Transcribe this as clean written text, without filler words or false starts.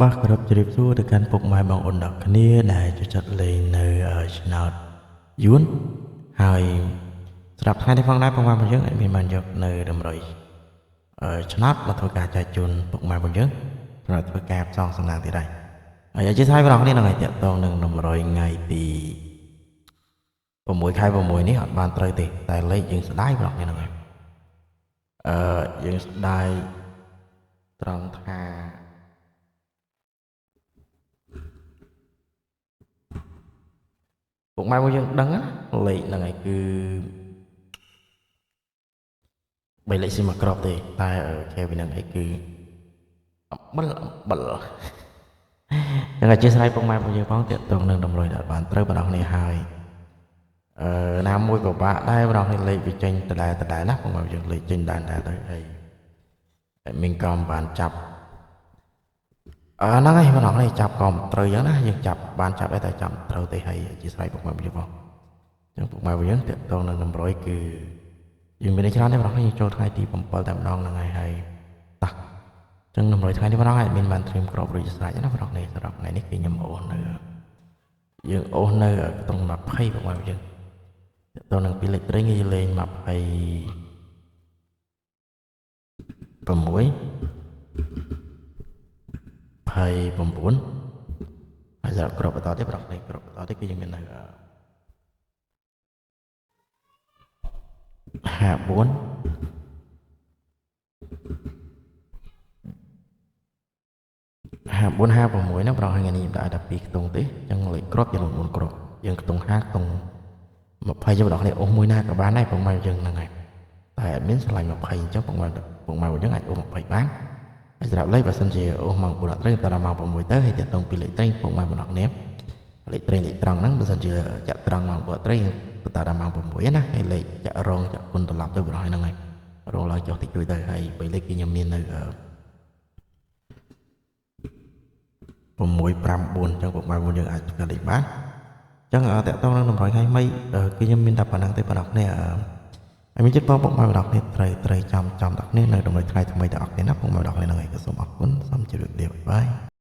បាទគោរពជម្រាបសួរទៅកាន់ពុកម៉ែបងប្អូនទាំងគ្នាដែលចូលចិត្តលេងនៅឆ្នោតយួនហើយសម្រាប់ថ្ងៃនេះផងដែរពុកម៉ែបងយើងអាចមានបានយកនៅតម្រុយឆ្នោតមកធ្វើការចែកជូនពុកម៉ែបងយើងសម្រាប់ធ្វើការផ្សងសំណាងទៀតហើយហើយអធិស្ឋានបងប្អូនគ្នានឹងឲ្យតាក់ទងនឹងតម្រុយថ្ងៃទី6ខែ6នេះអត់បានត្រូវទេតែលេខយើងស្ដាយបងប្អូនគ្នាហ្នឹងហើយយើងស្ដាយត្រង់ថាពុកម៉ែរបស់យើងដឹងណាលេខហ្នឹងឯងគឺ3លេខស៊ីមួយក្របទេតែគេពីហ្នឹងឯងគឺអំបិលអំបិលចឹងអធិស្ឋានពុកម៉ែរបស់យើងផងតាក់ទងនឹងតម្រុយដែលបានត្រូវបងប្អូនគ្នាហើយណាមួយពិបាកដែរបងប្អូនគ្នាលេខវាចេញដដែលដដែលណាពុកម៉ែយើងលេខចេញដដែលដដែលទៅហើយមីងក៏មិនបានចាប់ហ្នឹងហើយបងប្អូនគ្នាចាប់ក៏មិនត្រូវចឹងណាយើងចាប់បានចាប់ដែរតែចាំត្រូវទេហើយអធិស្ឋានពុកម៉ែរបស់យើងផងចឹងពុកម៉ែរបស់យើងតាក់ទងនឹងតម្រុយគឺយើងមានច្រើនទេបងប្អូនយើងចូលថ្ងៃទី7តែម្ដងហ្នឹងហើយហើយតោះចឹងតម្រុយថ្ងៃនេះបងប្អូនអាចមានបានត្រៀមក្របរួចស្រេចណាបងប្អូនសម្រាប់ថ្ងៃនេះគឺខ្ញុំអូសនៅយើងអូសនៅក្នុង20បងប្អូនយើងទៅនឹងពីលេខត្រីគេលេង26 29ហើយសម្រាប់ក្របបន្តទៀតបងប្អូនក្របបន្តទៀតគឺយើងមាននៅ54 54 56ហ្នឹងប្រហែលថ្ងៃនេះខ្ញុំដាក់តែ2ខ្ទង់ទេអញ្ចឹងលេខគ្រាប់យើង4គ្រាប់យើងខ្ទង់5ខ្ទង់20យើងបងប្អូនអូសមួយណាក៏បានដែរពុកម៉ែយើងហ្នឹងហើយតែអត់មានឆ្លាញ់20អញ្ចឹងពុកម៉ែយើងអាចអូស20បានហើយសម្រាប់លេខបើសិនជាអូសម៉ោង4អត់ត្រូវតែដល់ម៉ោង6ទៅហើយតាក់ទងពីលេខត្រីពុកម៉ែបងប្អូនគ្នាលេខត្រីលេខត្រង់ហ្នឹងបើសិនជាចាក់ត្រង់ម៉ោង4អត់ត្រូវបន្តដល់ម៉ោង6ណាហើយលេខចាក់រងចាក់គុណត្រឡប់ទៅបងប្អូនហ្នឹងហើយរងឡើងចុះតិចតួចទៅហើយបីលេខគឺខ្ញុំមាននៅ6 5 4អញ្ចឹងពុកម៉ែបងយើងអាចធ្វើលេខបានអញ្ចឹងតាក់ទងនឹងតម្រុយថ្ងៃថ្មីគឺខ្ញុំមានតែប៉ុណ្្នឹងទេបងប្អូនគ្នាហើយមានចិត្តបងពុកម៉ែបងប្អូនគ្នាត្រូវចាំចាំដល់គ្នានៅតម្រុយថ្ងៃថ្មីដល់អស់គ្នាណាពុកម៉ែបងប្អូនគ្នាហ្នឹងហើយក៏សូមអរគុណសូមជម្រាបលាបាយបាយ។